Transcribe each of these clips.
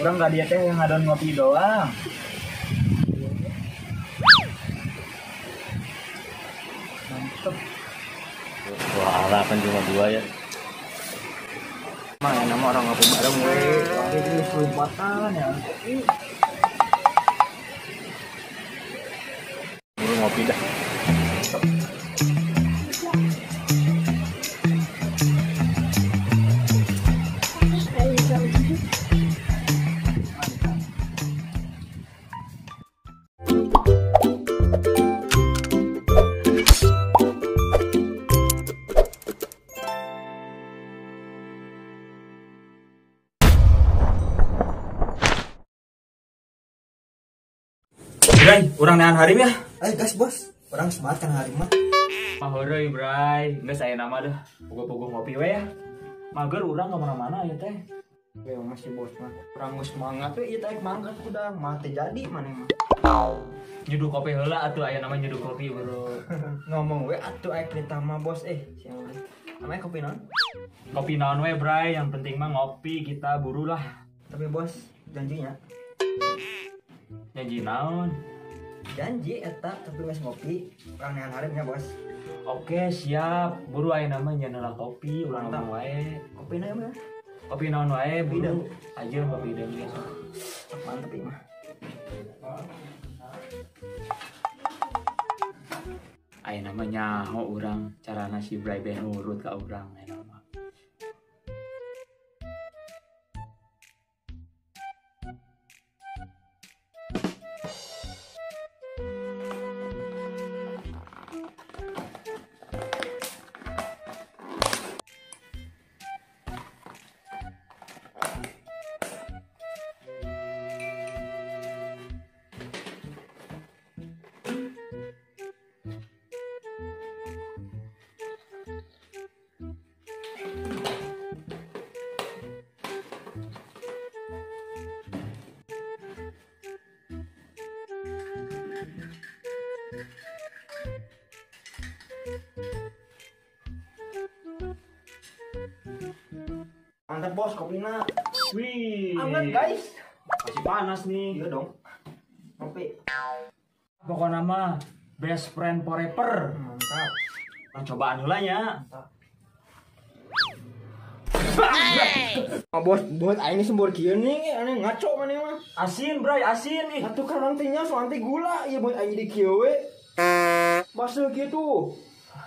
Urang ka dieu teh ngadon ngopi doang. Mantep. Wah, ala kan cuma dua ya. Mah nama orang ngopi bareng we. Ini geus lompatan ya. Buru ngopi dah. Bray, urang nean harim ya? Ayo gas bos, orang semangat kan harim mah. Mahoroi Bray, nggak saya nama dah. Puguh-puguh ngopi we ya. Mager urang kemana-mana ya teh. Ya masih bos mah, urang geus semangat we, ieu teh mangkat udah mah teh jadi mana mah. Nyeduh kopi heula atuh aya nama nyeduh kopi bro. Ngomong we atuh aya perintah mah bos siapa. Namanya kopi naon? Kopi naon we Bray, yang penting mah ngopi kita burulah. Tapi bos, janjinya. Janji naon? Janji eta tapi geus ngopi, urang nean harimnya bos. Oke, siap. Buru aya nama nyeunah kopi, urang ngomong wae. Kopi naon mah? Kopi naon wae, buru. Aja kopi deung geus. Mantep ieu mah. Aya nama nyaho urang carana si Bray beh nurut ka urang aya nama. Mantap bos kopina. Wih. Anget guys. Masih panas nih. Iya dong. Kopi. Pokoknya mah best friend forever. Mantap. Nah, cobaan heula nya. Mantap. Oh, bos, buat aing sembur kieu nih, aneh ngaco maneh mah. Asin, Bray, asin ih. Atuh kan urang teh nya soal teh gula, ieu buat aing di kieu we. Baseuh kitu.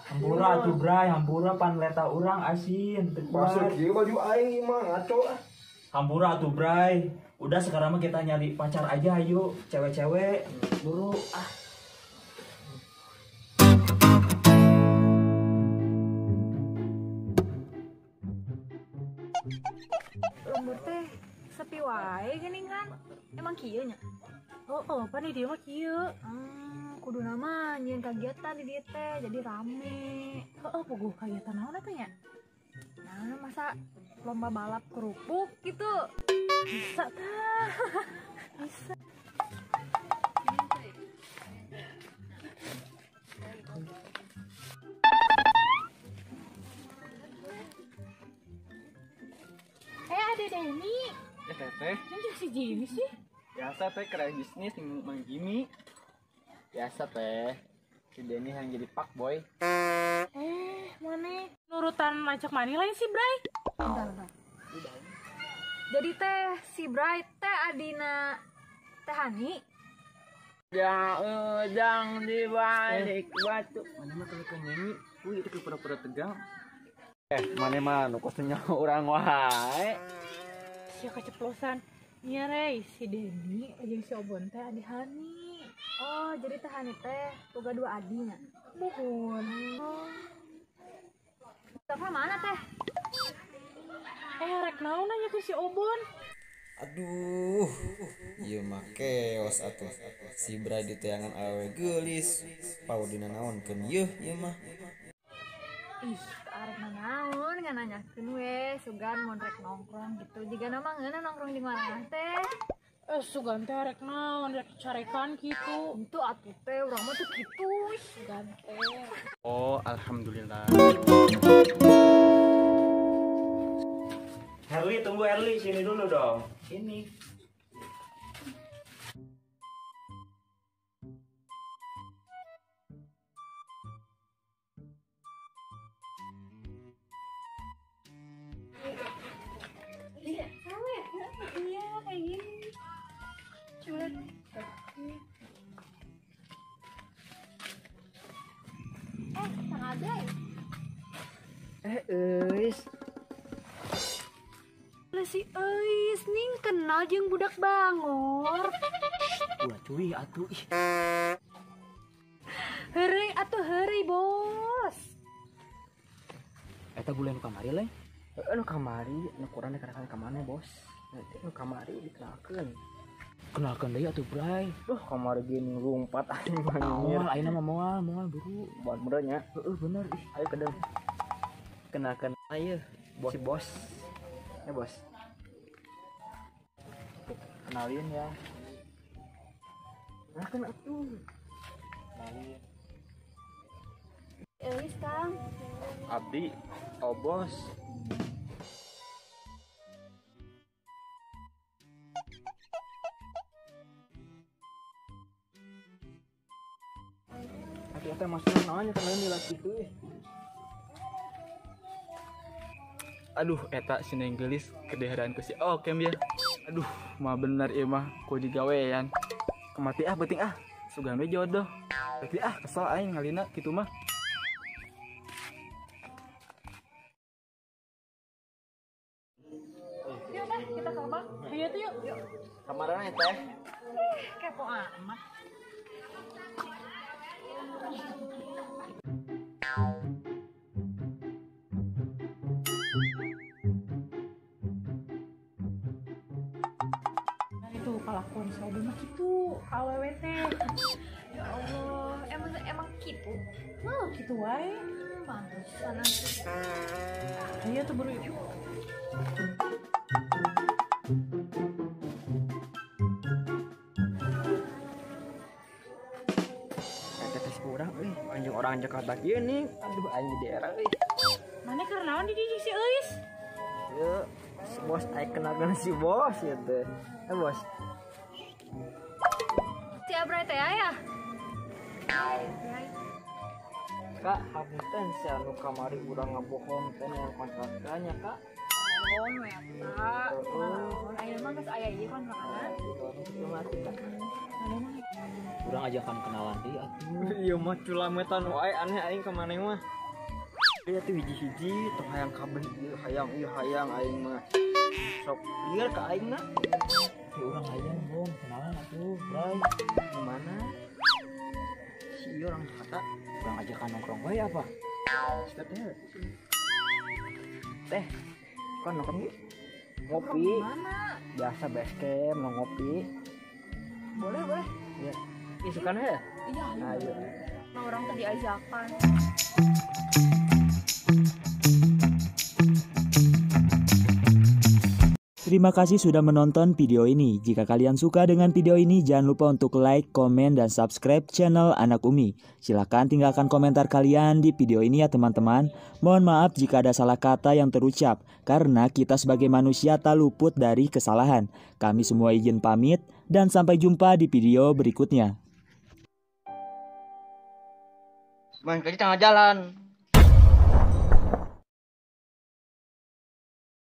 Hampura atuh Bray, hampura pan leta urang asin. Baseuh kieu baju aing ieu mah ngaco ah. Hampura atuh Bray. Udah sekarang mah kita nyari pacar aja ayo, cewek-cewek. Buru ah. Lembur teh sepi wae geuning kan. Emang kieu nya? Oh, apa nih dia mah kieu. Kudu nama nyieun kagiatan di dieu teh jadi rame. Heeh, puguh kagiatan naon atuh nya? Nah, masa lomba balap kerupuk gitu? Bisa tah. Bisa. Ada Denny. Ya teteh. Ini si Jimmy sih. Biasa teh keren bisnis nih Mang Jimmy. Biasa teh. Si Denny yang jadi pak boy. Mana nurutan ngajak mani lain si Bray. Bentar, bentar. Jadi teh si Bray teh adina teh Hani. Ya udang di balik batu. Mana mah kalau nyanyi, wih itu pura-pura tegang. Mana mah nu kos nyaho urang wae. Sia keceplosan. Nya rey, si Denny jeung si Obon teh adi Hani. Oh, jadi teh Hani teh boga dua adinya. Muhun. Oh. Teh mana teh? Rek naon nanya ke si Obon. Aduh, ieu mah keos atuh. Si Bray diteangan awewe geulis. Pau dina naonkeun yeuh ieu mah. Ih, arek naon ngan nanyakeun we, sugan mun rek nongkrong gitu. Jiga mah ngeunah nongkrong jeung warangah teh. Sugan teh rek naon, rek carekan kitu. Itu atuh teh urang mah tuh kitu. Sugan teh. Oh, alhamdulillah. Herli, tunggu Herli, sini dulu dong. Sini. kenal jeung budak bangor. Ulah cuy atuh ih. Heureuy atuh heureuy, Bos. Eta bule nu kamari leh. Heeh, nu kamari, nu kurang dikanakan ka mana, Bos? Nanti nu kamari dikenalkeun. Kenalkeun deui atuh, Bray. Duh, kamari gini lompat aing mah. Moal ayeuna mah moal, moal buru. Buat bener nya. Heeh, bener ih. Ayo kedeng. Kenalkeun ayo, bos. Si bos. Ya, Bos. Kenalin ya. Kenalkeun atuh. Kenalin. Euis, Kang. Abdi, Obos. Atuh eta maksudna naon nya kenalin di kitu ih. Aduh, eta si Neng Geulis kedeharaan ku si Okem ya. Aduh, mah bener ieu mah ku digawean. Kemati ah beuting ah, sugan we jodoh. Berarti ah kesel aing ngalina kitu mah. Yuk dah, kita ke rumah. Ayo tuh yuk. Yuk. Kamarana teh? Kepo amat. Nah itu kalakuan si Obon mah kitu, ka awewe teh. Ya Allah, emang kitu. Heuh, kitu wae. Pantesan atuh. Ayo tuh buru yuk. Eta teh urang euy, anjing orang Jakarta kieu nih. Aduh aing di daerah euy. Mana keur naon di dieu si Euis? Yeuh, si bos aing kenalkeun si bos ieu teh. Eh, Bos. Si Abray teh aya. Kak, hapunten si anu kamari urang ngabohong teh yang kontrakannya, Kak. Oh, nu eta. Naon ayeuna mah geus aya ieu kontrakanna. Itu mah atuh, Kak. Urang ajakan kenalan deui atuh. Iya mah culametan wae aneh aing ka maneh mah. Dia tuh hiji-hiji tong hayang kabeh ieu hayang ieu hayang aing mah. Sok lieur ka aing na. Ya urang hayang bong kenalan atuh, Bray. Di mana? Si ieu orang Jakarta. Urang ajakan nongkrong wae apa? Step teh. Teh, kan nongkrong yuk. Ngopi. Mana? Biasa base camp mau ngopi. Boleh, boleh. Ya. Ih, suka ya? Iya, Ayo. Nah, orang tadi ajakan. Terima kasih sudah menonton video ini. Jika kalian suka dengan video ini, jangan lupa untuk like, komen, dan subscribe channel Anak Umi. Silahkan tinggalkan komentar kalian di video ini ya teman-teman. Mohon maaf jika ada salah kata yang terucap, karena kita sebagai manusia tak luput dari kesalahan. Kami semua izin pamit, dan sampai jumpa di video berikutnya. Main kerja tengah jalan.